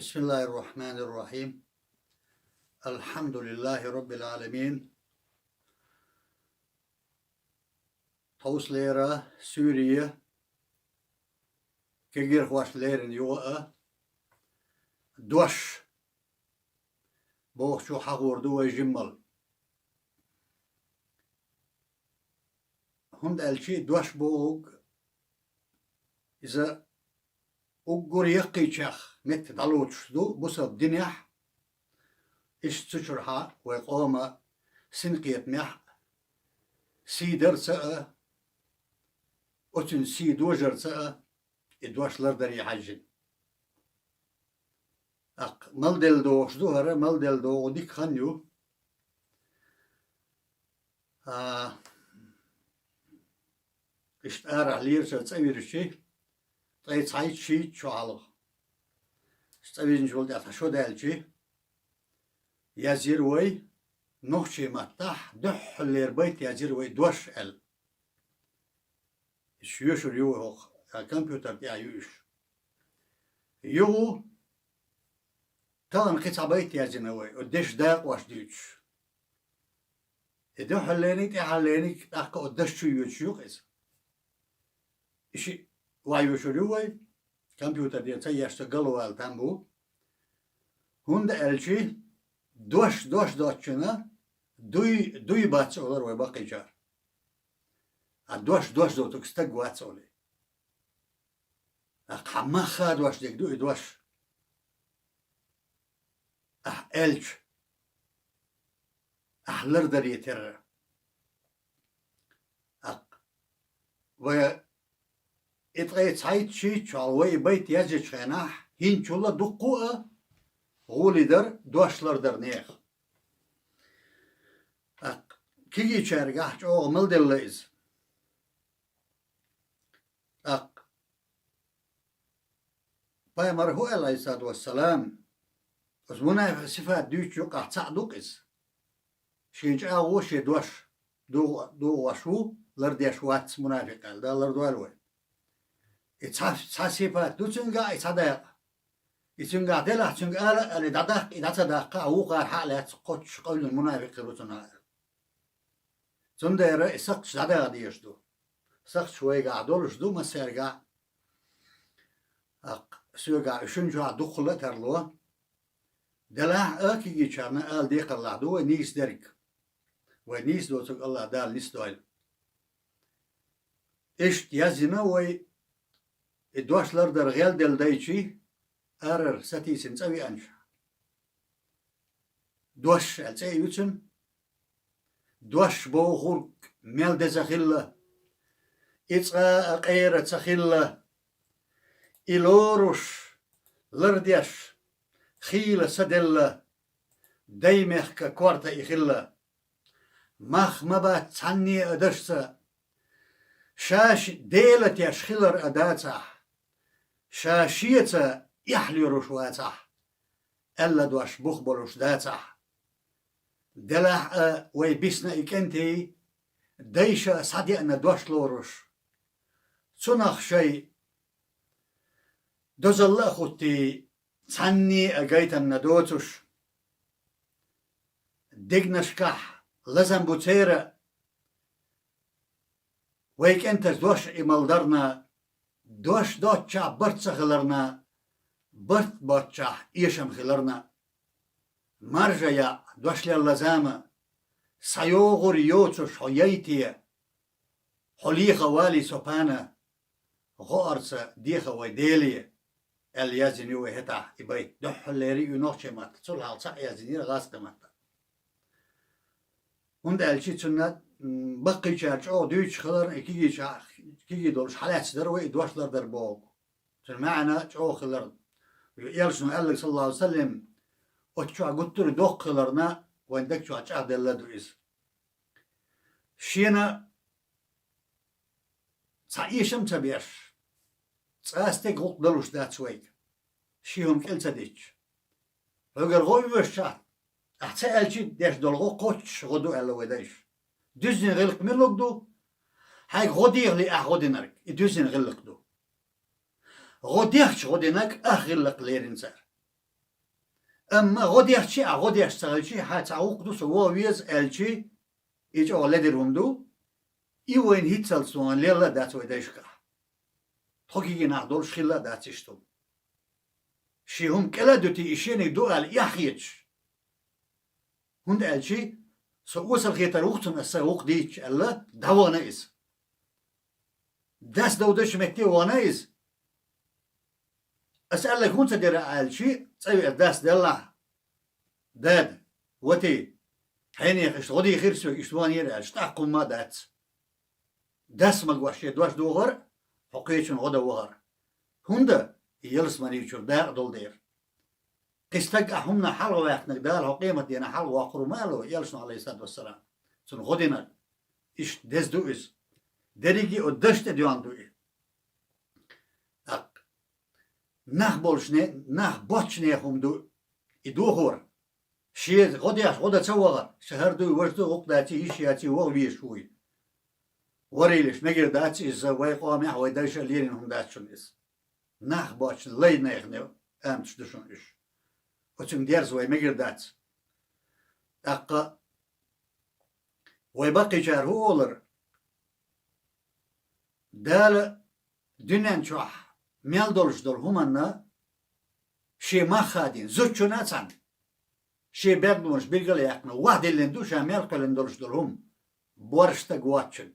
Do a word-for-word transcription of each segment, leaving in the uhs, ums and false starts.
بسم الله الرحمن الرحيم. الحمد لله رب العالمين. Тховсалера, суьйре, кегийрхошна леррина юха а, дош бохучух хьахор ду вай жиммал. ХӀунда аьлча дош бохург иза уггар яккхийчех метта дӀалоцуш ду бусалба динехь, иштта цу чуьрхьа вай къоман синкхетамехь а, сий дарца а, оцуьнан сий дожарца а и дош лардаре хьаьжжина. ТӀаккха мел делла догӀуш ду хӀара, мел делла догӀу дика хан ю. А, иштта арахь лерачара цӀа вирча, ткъе цхьайтта-шийтта шо хьалха. ЦӀа вижначул тӀаьхьа цхьа шо даьлча, яздира вай, нохчийн маттахь дуьххьарлера байт яздира вай дош аьлла. Уьш йоьшур ю вай хӀокху, а, компьютер тӀехь ю уьш. Юха тахана кхин цхьа байт яздина вай, оцу дешан дакъош дуьйцуш. И дуьххьарлерниг, тӀаьххьарлерниг тӀаккха оцу даш чу йоьдуш ю-кх иза. И шиъ охьайоьшур ю вай, компьютер тӀера ца еш, ца галвала там бу. ХӀунда аьлча дош дош доцучунна дуй, дуй бац олура вай баккхийчара. А дош дош доцург стаг вац олий. ТӀаккха хьан мах а дош дерг ду и дош. Ахь аьлча, ахь лардаре терра. ТӀаккха вай и ткъе цхьайтта-шийтта шо хьалха вай и байт яздечу хенахь, хӀинцачул а дуккха а гӀоле дара дош лардар нехан. ТӀаккха кегийчаьргахь чӀогӀа мел делла иза. ТӀаккха Пайхамара хӀу аьлла, Ӏалайхиссалату вассалам, оцу мунафикъан сифат дуьйцучу юкъахь цхьаъ ду-кх иза. Шен чӀагӀо, шен дош дугӀу-, дугӀуш ву, лардеш вац мунафикъ аьлла, Дала лардойла вай. И цхьа, цхьа сифат ду цуьнгахь, и цхьа дакъа. И цуьнгахь делахь, цуьнга ала а аьлла, дӀадаккха, и дӀа ца даккха, а вукхара хьа а лаьцна кхоччуш къевлина мунафикъ хир ву цунах. Цундела и сакхташ дӀадаха дезаш ду. Сакхташ вайгахь долуш ду массаьргахь. ТӀаккха соьгахь уьш шуна чохь дукхахула а тарло. Делахь а кегийчарна ала декхарлахь ду вай нийса дерг. Вай нийса доцург АллахӀ Дала нисдойла. Иштта яздина вай, и дош лардар гӀелделла дайчий, арара сатийсина цӀа веанча. Дош аьлла цӀе а ю цуьнан. Дош бохург мел деза хилла, и цкъа а къера ца хилла, и лоруш, лардеш, хийла са делла, даймехкан корта и хилла. Мах ма бац цхьанне а дашца, ша ши-, Дела теш хилар а дацахь, ша шеца эхь лоруш вацахь, аьлла дош бух болуш дацахь. Делахь а вай бисна и кӀентий, дайша а схьадеана дош лоруш. Цунах шайн дозалла а хуттий, цхьанне а гайтанна доцуш. Дегнашкахь лазам бу церан, вай кӀенташа дош а и мел дарна, дош доцчохь барт ца хиларна, барт боцчохь эшам хиларна. Маржа яӀ, дош лелла зама, схьайогӀур йоцуш хьо яйте, хьо леха валий со пана, гӀоарца деха вай Деле, аьлла яздина ю вай хӀетахь и байт. Дуьххьарлера ю нохчийн матта, цул хьалха цхьаъ яздинера гӀазкхийн матта. ХӀунда аьлча цунна, м, баккхийчара чӀогӀа дуьйцуш хиларна, и кегийча-, кегий долуш хьалаьцна дара вай и дош лардар бохург. Цуьнан маьӀна чӀогӀа хиларна. Элчано аьлларг, саллаллаху Ӏалайхи ва саллам, оцу чохь гуттар а доккха хиларна, вайн даг чохь чӀагӀделла а ду иза. Шена цхьа эшам а ца беш, цкъа а стеган гӀуллакх далуш дац вайга, ши хӀума кӀел ца дитча. Хьоьгара гӀо оьшучохь, ахь ца аьлчи деш долу гӀо кхоччуш гӀо ду аьлла вай дайша. Дуьззина гӀиллакх мила ду? Хьайга гӀо дехале ахь гӀо динарг, и дуьззина гӀиллакх ду. ГӀо дехча гӀо динарг ах гӀиллакх лерина цара. Амма гӀо дехчи а, гӀо деш ца хилчи, хьа цхьа гӀуллакх ду, со вогӀа веза аьлчи, и чӀогӀа ледара хӀума ду, и вайна хӀинццалц ван лелла а дац вай дайшкахь. Тхо кегий нах долуш хилла а дац иштта хӀума. Шен хӀума кӀела а дуьтий, и шениг ду аьлла эхь хеташ. ХӀунда аьлчи, со осал хетар ву-кх цунна аса гӀуллакх дийцча аьлла, дӀавахана иза. Дас довдачу метте вахана иза. Аса аьлларг хӀунда ца дира аьлчи, цӀа веа дас деллахь, дада, вати, хьенех иштта гӀо дийхира соьга, иштта ванера аьлча, тӀаккха хӀумма а дац. Дас магош шен дош дохар а, хьо кхечун гӀо дан вахар а. ХӀунда? И ялсамани чуьра дакъа долу дера. Кхин стаг ахь хӀуманах хьалха ваьккхинарг Дала хьо къематдийнахь хьалха воккхур ма аьлла, элчано, Ӏалайхиссалату вассалам, цунна гӀо динарг. Иштта деза ду иза. Дерриге а оцу дашна тӀе доьгӀна ду и. ТӀаккха нах болчу не-, нах боцчу нехан хӀума ду и дохор. Шен гӀо деш гӀо дан ца вахар, сан хӀара дуй, важа дуй, гӀуллакх даций, йиш яций, ваха везаш вуй. Варийлаш, мегар дац иза, вай къомехь, вай дайша лерина хӀума дац шуна иза. Нах боцчу лай нехан аматаш ду шуна уьш. Оцуьнга дерза вай мегар дац. ТӀаккха вай баккхийчара хӀун олура? Дала дуьнен чохь мел долуш долу хӀуманна шен мах хадийна, зудчунна а цхьаьна. Шен бегнонаш билгал а яьккхина, вахдиллина ду ша мел кхоьллина долуш долу хӀума, борша стаг воцчунна.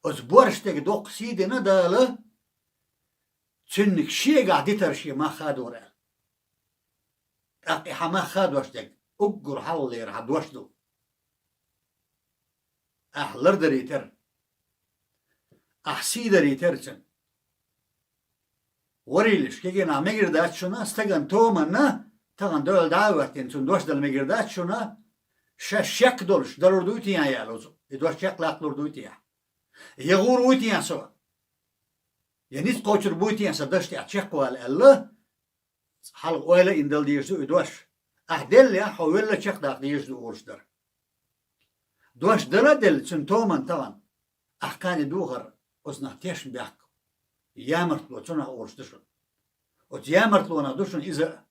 Оцу борша стеган доккха сий дина Дала, цуьнниг шегахь дитар шен мах хадор аьлла. ТӀаккха и хьан мах хадош дерг уггар хьалхалера хьан дош ду. Ахь лардарий тера. Ахь сий дарий тера цуьнан. Варийлаш, кегий нах, мегар дац шуна, стагана томанна, тахана дуьхьал дӀа а хӀоьттина, цунна дош дала мегар дац шуна, ша шек долуш далур дуй те аьлла оцу, и дош чекх лаккхалур дуй те? Я гӀур вуй те со? Я ницкъ кхочур буй те сан дашна тӀехь чекхвала аьлла, хьалха ойла а йина дала дезаш ду и дош. Ахь деллехь, хьо велла чекхдаккха дезаш ду олуш дара. Дош дала а делла, цуьнан томан тахана. Ахь кхане духар, оцу нах тешна бехк, ямартло цунах олуш ду шуна. Оцу ямартлонах ду шуна иза а.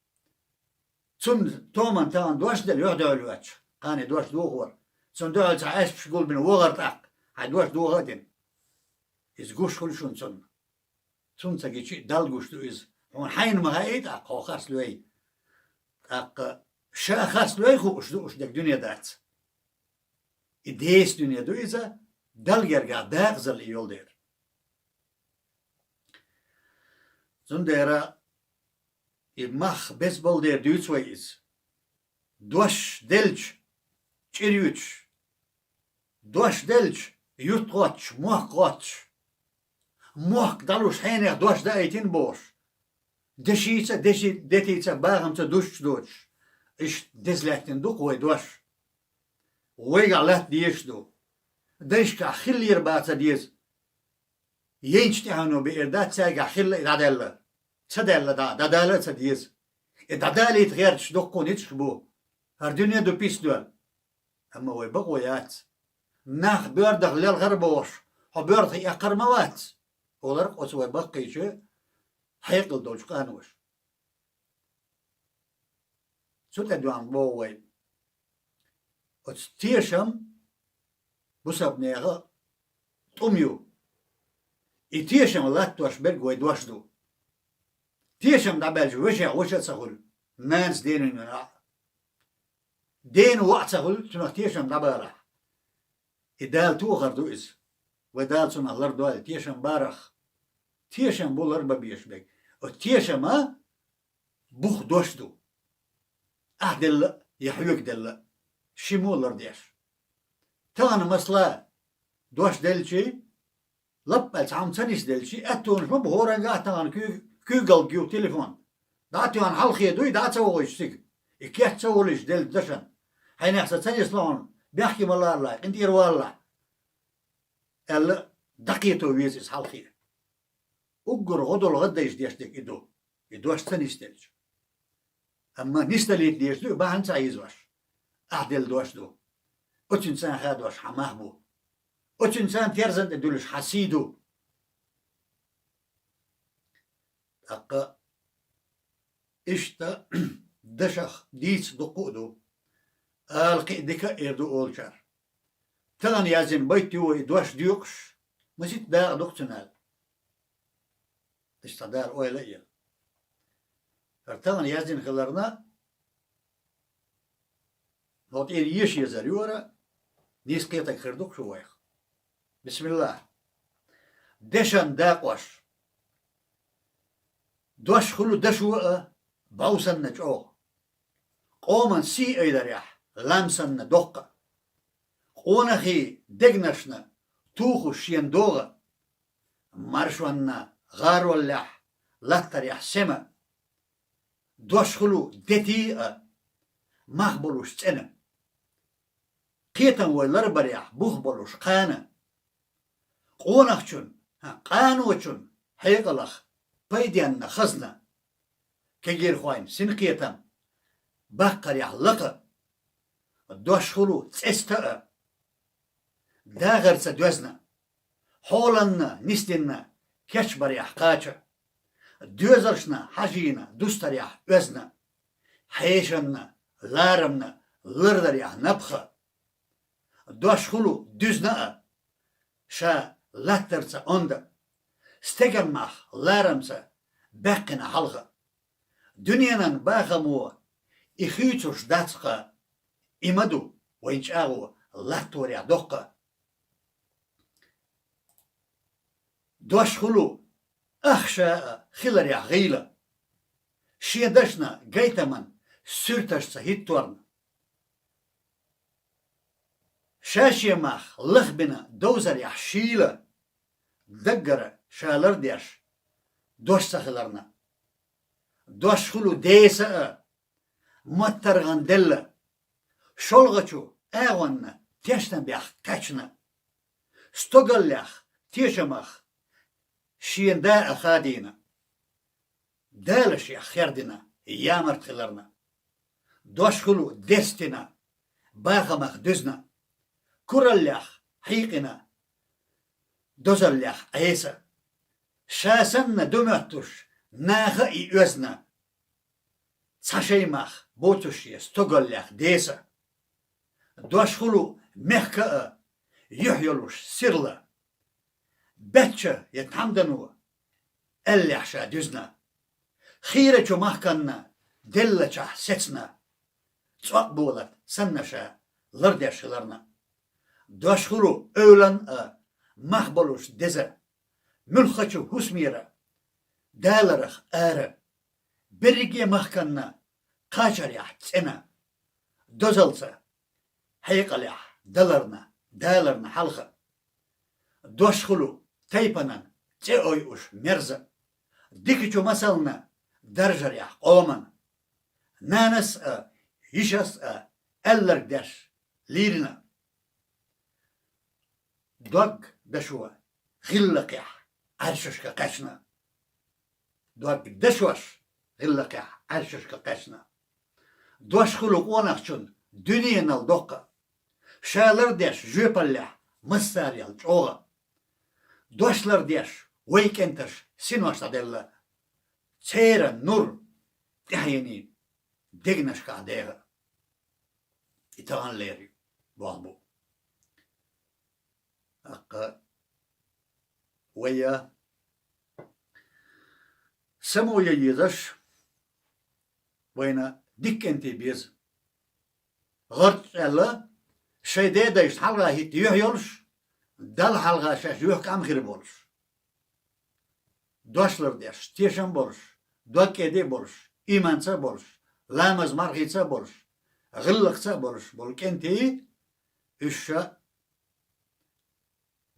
Цунна томан тахана дош делла, юьхь дуьхьал воьттуш, кхане дош духор. Цунна дуьхьал цхьа аьшпаш гулбина вогӀар тӀаккха, хьайн дош духа а дина. Иза гуш хуьлу шуна цунна. Цунна ца гичи а Далла гуш ду иза. Хьуна хьайна ма хаьий тӀаккха, хьо харцлой. ТӀаккха ша харцлой хууш ду уьш дерг дуьне дац. И деса дуьне ду иза, Далла гергахь дакъазалла и йолу дера. Цундела и мах беза болу дера дуьйцу вай иза. Дош делча, чӀир юьтуш. Дош делча, юьрт гӀоттуш, мохк гӀоттуш. Мохк дӀалуш хьенех дош даийтина бохуш. Дешица а, деши-, детица а, бахамца а душчу доцуш. Иштта деза лаьттина ду-кх вай дош. Вайгахь латта дезаш ду. Дайшкахь хиллера бан ца деза. Яйнчу тӀаьхьено беара дац цаьргахь хилла и дӀадаьлла. Ца даьлла дӀа, дӀадала а ца деза. И дӀадалийта гӀерташ дуккха ницкъаш бу. ХӀара дуьне ду пис доьлла. Амма вай бакъо яц. Нах боьрдах лелхар а бохуш, хьо боьрдах эккхар ма вац, олар-кх оцу вай баккхийчу хьекъал долчу къаноша. Цу тӀе доьгӀна боху вай. Оцу тешам бусалба нехан тӀум ю. И тешам латтош берг вай дош ду. Тешам дӀабаьлча вешех ваша а ца хуьлу, нанас денвина вина а. Дена воӀ ца хуьлу, цунах тешам дӀабалахь. И Дала тохар ду иза. Вай Дала цунах лардойла, тешам барах. Тешам бу ларбан безаш берг. Оцу тешама бух дош ду. Ахь делла а, я хьоьга делла а, ши мо лардеш. Тахана масала дош делчий, лап аьлла цхьамма ца нисделчий, аьттонаш ма бу хӀоранга а тахана куьг-, куьйгалг ю телефон. ДӀа а тоьхна хьалхе дуй, дӀа а ца вохуьйтуш цига. И кеч ца волуьйтуш делла дашан. Хьенех сан ца нисло хьуна, бехке ма ларалахь, къинтӀера валалахь, аьлла, дӀакхето веза иза хьалхе. Уггар гӀо долу гӀаддайша деш дерг и ду, и дош ца нисделча. Амма нисдалийта дезаш ду и бахьана ца хьийзош. Ахь делла дош ду. Оцуьнца хадош хьан мах бу. Оцуьнца терзан тӀе дуьллуш хьан сий ду. ТӀаккха иштта дашах дийца дуккха а ду, ала кхин а дика а эр ду олчара. Тахана яздина байт ю вай дош доькъуш, масийтта дакъа ду-кх цуьнан. Иштта Дала ойла а йина. ХӀара тахана яздина хиларна, хӀокху тӀера еша езар ю хӀара, нийса кхетарг хир ду-кх шу вайх. Бисмиллах. Дешан дакъош. Дош хуьлу дашо а, бӀов санна чӀогӀа. Къоман сий айдарехь, лам санна доккха. Къонахий дегнашна тухуш шен догӀа. Маршонна гӀароллехь латтарехь сема. Дош хуьлу дети а, мах болуш цӀена. Кхетам вай ларбарехь бух болуш кхана. Къонахчун, хьа, къаночун хьекъалах пайденна хазна. Кегийрхойн синкхетам баккхарехь лакха. Дош хуьлу цӀеста а, дагӀарца доьзна. Хьоланна нисдинна кечбарехь кхача. Доьзалшна хьажийна дустарехь оьзна. Хьешанна, ларамна лардарехь напха. Дош хуьлу дуьзна а, ша латтарца онда. Стеган мах ларамца баьккхина хьалха. Дуьненан бахамо и хуьйцуш дац кха, и ма ду вайн чӀагӀо латторехь доккха. Дош хуьлу ах ша а хиларехь гӀийла, шен дашна гайтаман суьрташца хӀитторна. Ша-шен мах лахбина довзарехь шийла, даггара ша лардеш дош ца хиларна. Дош хуьлу деса а, маттаргӀан делла, шолгӀачу агӀонна тешнабехь кхаьчна. Стогаллех, тешамах шен да а хадийна. Дала шех хердина, ямарт хиларна. Дош хуьлу дестина, бахамах дуьзна. Кураллех хьийкъина, дозаллех Ӏеса. Ша санна ду моьттуш, наха а и оьзна. Цхьа шай мах боцуш я стогаллех деса. Дош хуьлу мехка а, юьхь йолуш сирла. Баьчча я тхьамдано аьллехь ша дуьзна. Хийрачу махканна деллачахь сецна. ЦӀокъ болат санна ша лардеш хиларна. Дош хуьлу эвлан а, мах болуш деза. Муьлххачу хӀусамера, даларах ара. Берриге махканна кхачарехь цӀена. Дозалца, хьекъалехь даларна, даларна хьалха. Дош хуьлу тайпанан цӀе ойуш мерза. Дикачу масална даржарехь къоман. Нанас а, йишас а аьлларг деш лийрина. Дог дашо гӀиллакхехь Ӏаьршашка кхаьчна. Дог дашош гӀиллакхехь Ӏаьршашка кхаьчна. Дош хуьлу къонахчун дуьненал доккха. Ша лардеш жоьпаллехь массарел чӀогӀа. Дош лардеш вай кӀенташ синош дӀаделла. Церан нур тӀаьхьенийн дегнашкахь дегӀа. И таханлера болх бу. ТӀаккха вай а само ян езаш, вайна дика кӀентий беза. ГӀорта аьлла, шайн дедайшна хьалха хӀитта юьхь йолуш, Далла хьалха шаьш юьхь кӀам хир болуш. Дош лардеш, тешам болуш, дог кӀеде болуш, ийманца а болуш, ламаз мархица а болуш, гӀиллакхца а болуш болу кӀентий, уьш ша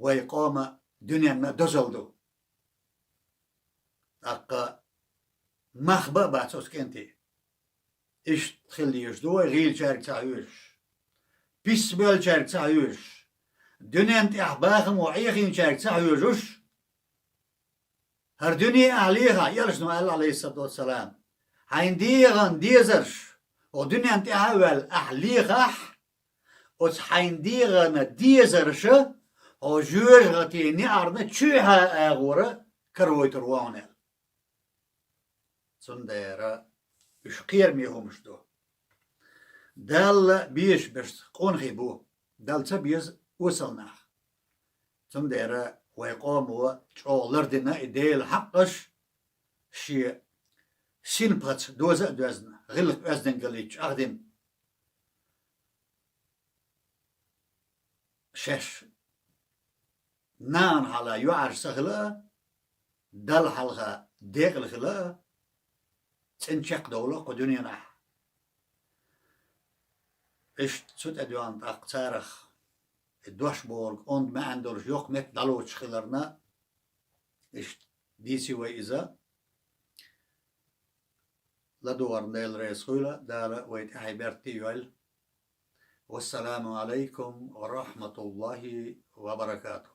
вай къома дуьненна дозалла ду. ТӀаккха мах бан а бац оцу кӀентий. Иштта хила дезаш ду вай гӀийлачаьрга ца хьоьжуш, пис боьллачаьрга ца хьоьжуш, дуьненна тӀехь бахамо Ӏехийначаьрга ца хьоьжуш. ХӀара дуьне ахь лехахь, элчано аьлла, Ӏалайхиссалату вассалам, хьайн дегӀан дезарш, оха дуьненна тӀехь а ваьлла, ахь лехахь, оцу хьайн дегӀана дезарша хьо жоьжахатин неӀарна чуьхьа агӀора каравойтур ву хьуна аьлла. Цундела Уьш кхераме хӀумаш ду. Далла безаш берш къонахий бу, Далла ца беза осал нах. Цундела вай къомо чӀогӀа лардина и Делан хьакъаш, шен синпхаца доза а доьзна, гӀиллакх-оьздангаллица чӀагӀдина. Шаьш нахана хьалха йоӀараш ца хила а, Далла хьалха декъала хила а, цӀена чекхдовла а кху дуьненахь. Иштта цу тӀедоьгӀна тӀаккха царах и дош бохург онда маьӀна долуш йоккха меттиг дӀалоцуш хиларна, иштта дийци вай иза. ЛадогӀарна Дела реза хуьйла, Дала вай тӀаьхье беркате йойла. Вассаламу алайкум ва рахматуллахи ва баракатух.